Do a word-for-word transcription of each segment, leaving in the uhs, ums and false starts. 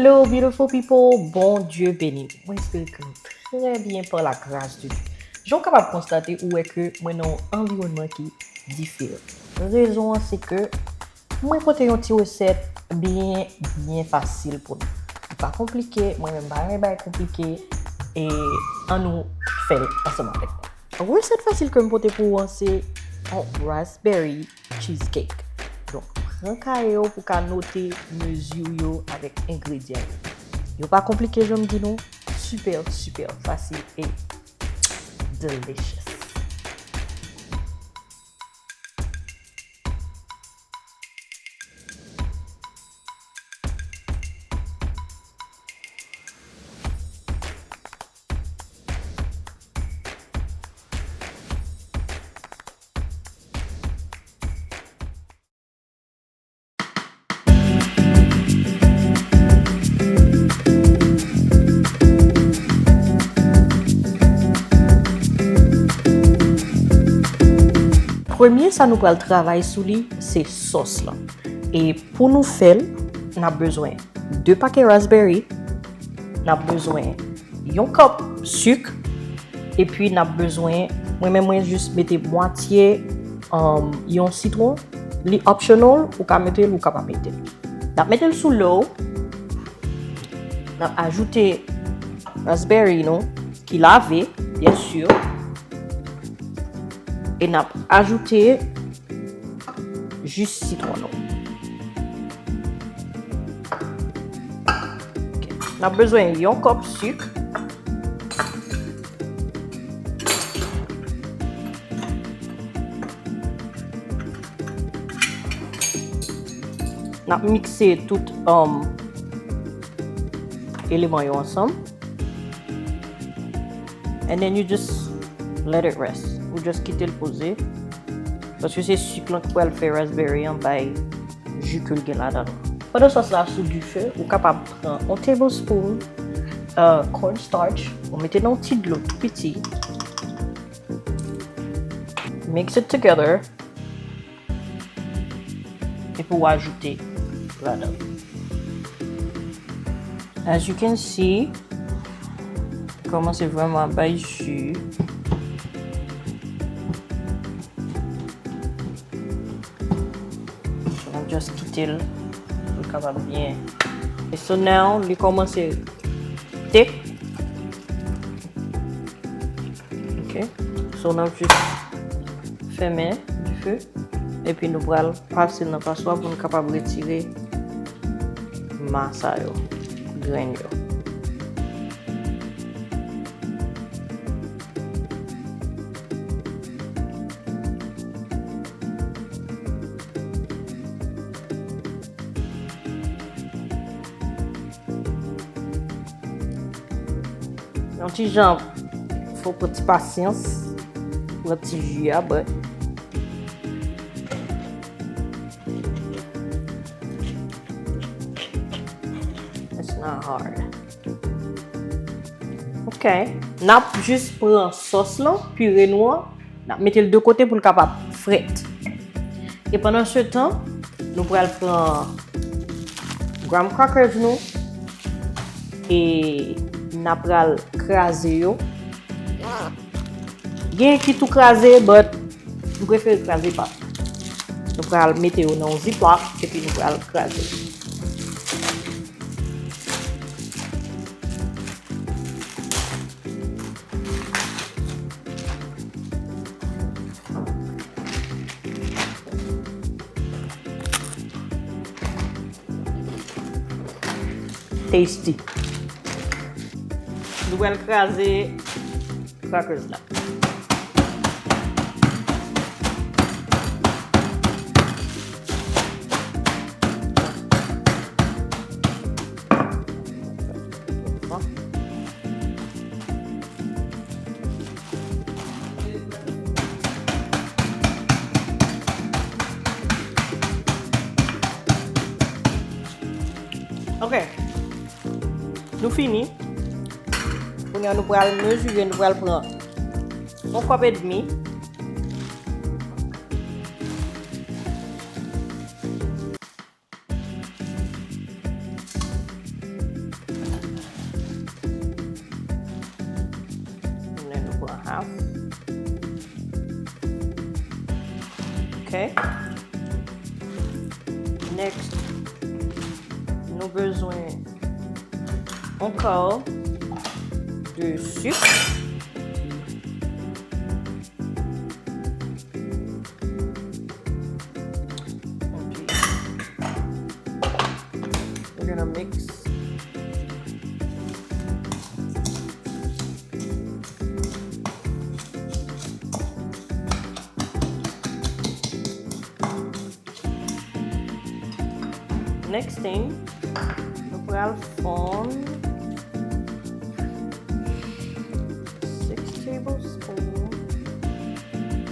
Hello beautiful people, Bondye beni nou. Mwen espere ke nou trè byen pa la gras de Dye. Jan w kapab konstate, ou wè ke mwen nan yon anviwònman ki diferan. Rezon an se ke mwen pote yon ti resèt byen, byen fasil pou nou. Li pa konplike, mwen menm pa renmen bagay konplike, e ann nou fè l ansanm avèk mwen. Resèt fasil ke m pote pou ou an se yon raspberry cheesecake. Donk, pran kaye w pou w ka note mezi yo avèk engredyan yo. Yo pa konplike, jan m di nou, super, super fasil e delicious. Premye sa nou pral travay sou li, se sòs lan. E pou nou fè l, n ap bezwen de pakè raspberry, n ap bezwen yon kòp sik, epi n ap bezwen, mwen menm mwen jis mete mwatye, um, yon sitwon. Li optional, ou ka mete l, ou ka pa mete l. N ap mete l sou lo, n ap ajoute raspberry nou, ki lave, byen si. E n ap ajoute jis sitwon nou. Ok. N ap bezwen yon kòp sik. N ap mikse tout, um, eleman yo ansanm. And then you just let it rest. Ou just kite l poze. Paske se sik lan ki pral fè raspberry an bay ji ke l gen ladan l. Pandan sòs la sou dife, ou kapab pran yon tablespoon, uh, cornstarch, ou mete nan yon ti dlo tou piti. Mix it together. Epi w ajoute ladan. As you can see, li kòmanse vrèman ap bay ji. So, n ap just kite l pou l kapab byen. E so now, li kòmanse thick. Ok. So, n ap jis fèmen dife. Epi nou pral pase l nan paswa pou nou kapab retire ma sa yo, grenn yo. Yon ti jan, fò pran ti pasyans, pran ti ji a, but it's not hard. Ok. N ap jis pran sòs lan, pire nou an, n ap mete l de kote pou l kapab frèt. E pandan se tan, nou pral pran graham crackers nou e n ap pral kraze yo. Gen ki tou kraze, but m prefere kraze pa m. Nou pral mete yo nan yon ziplock epi nou pral kraze. Tasty. Nou pral kraze crackers la. Ok. Nou fini. Kounye a nou pral mezire, nou pral pran yon kòb edmi. Ok. Next, nou bezwen yon ka de sik. Ok. We're gonna mix. Next thing, nou pral fonn six tablespoon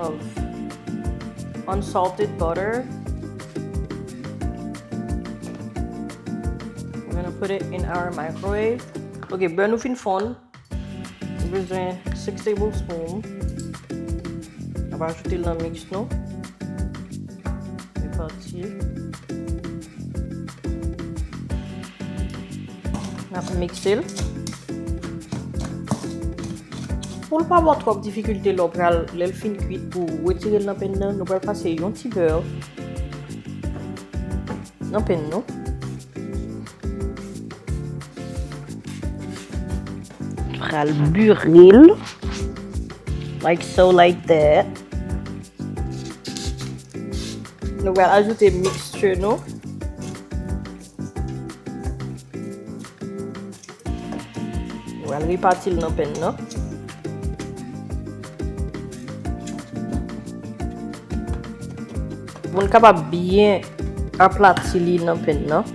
of unsalted butter. We're gonna put it in our microwave. Ok, bè nou fin fonn. Nou bezwen six tablespoon. N ap ajoute l nan mix nou. Reparti. N ap mixe l. Pou l pa ba w twòp difikilte lè w pral, lè l fin kwit pou w retire l nan penn nan, nou pral pase yon ti bè nan penn nou. Pral bure l. Like so, like that. Nou pral ajoute mixture nou. Nou pral reparti l nan penn nan. Pou n kapab byen aplati li nan penn nan,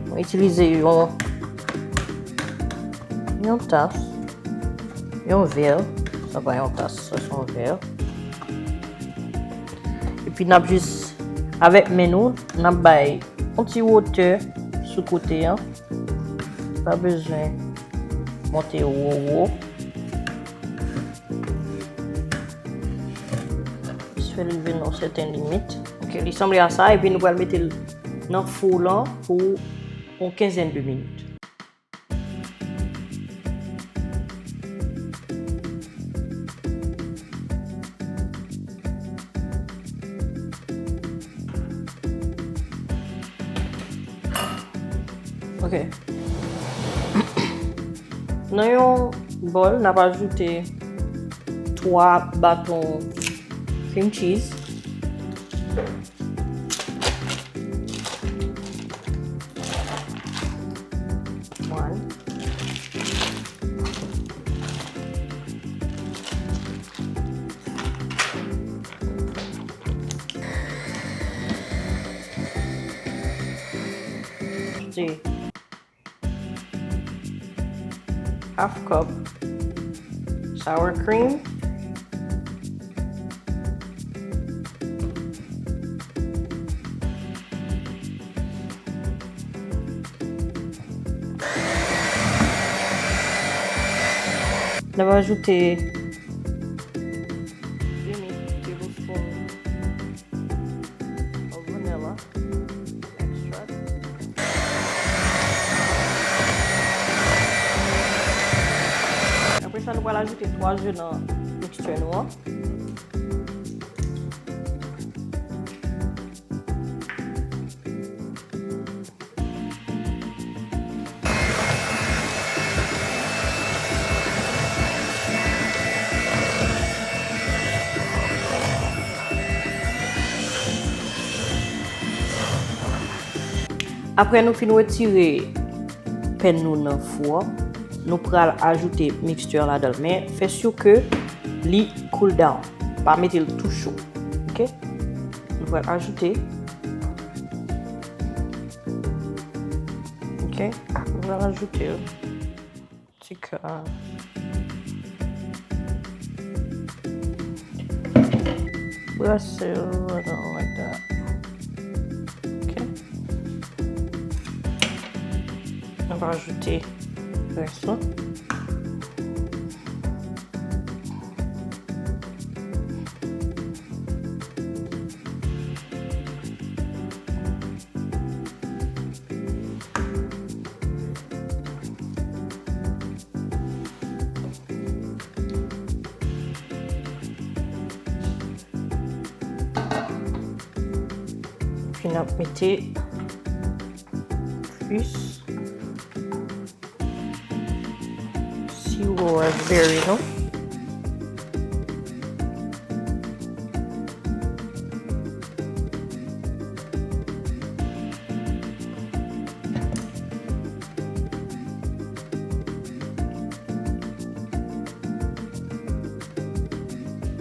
mwen itilize yon, yon tas, yon vè. Sa pa yon tas, sa se yon vè. Epi n ap jis, avèk men nou, n ap bay yon ti wotè sou kote an. Pa bezwen monte wo wo. Jis fè l rive nan yon sèten limit. Ok, li sanble a sa, epi nou pral mete l nan fou lan pou yon kenzèn de minit. Ok. Nan yon bòl, n ap ajoute twa baton cream cheese. One. Two. Half cup sour cream. N ap ajoute demi tablespoon of vanilla extract. Apre sa, nou pral ajoute twa ze nan mixture nou an. Apre nou fin retire penn nou nan fou an, nou pral ajoute mixture ladan l, men fè si ke li cool down. Pa mete l tou cho. Ok? Nou pral ajoute. Ok? Nou pral ajoute l. Ti ka brase l, I don't like that. Ok. Nou va ajoute rès la. N ap mete plis siwo raspberry nou.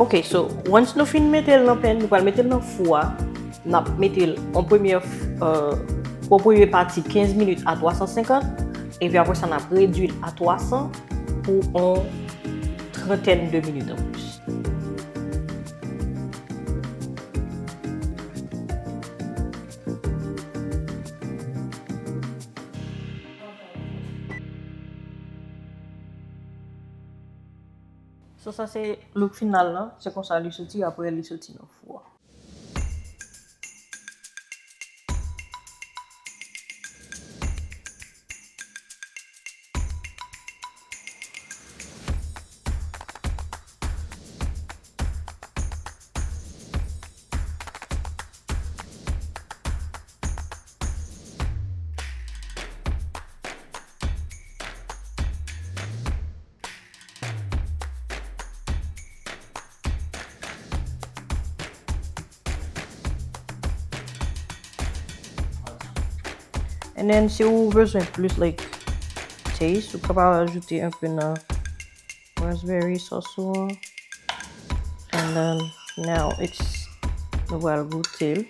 Ok, so, once nou fin mete l nan pen, nou pral mete l nan fou a. N ap mete l an premye, euh, pou premye pati kenz minit a twa san senkant, epi apre sa n ap redui l a twa san pou yon trantèn de minit anplis. So, sa se look final lan, se konsa li soti apre li soti nan fou a. And then, si ou bezwen plis, like, taste, ou kapab ajoute enpe nan raspberry sauce ou an. And then, now it's, nou pral goute l.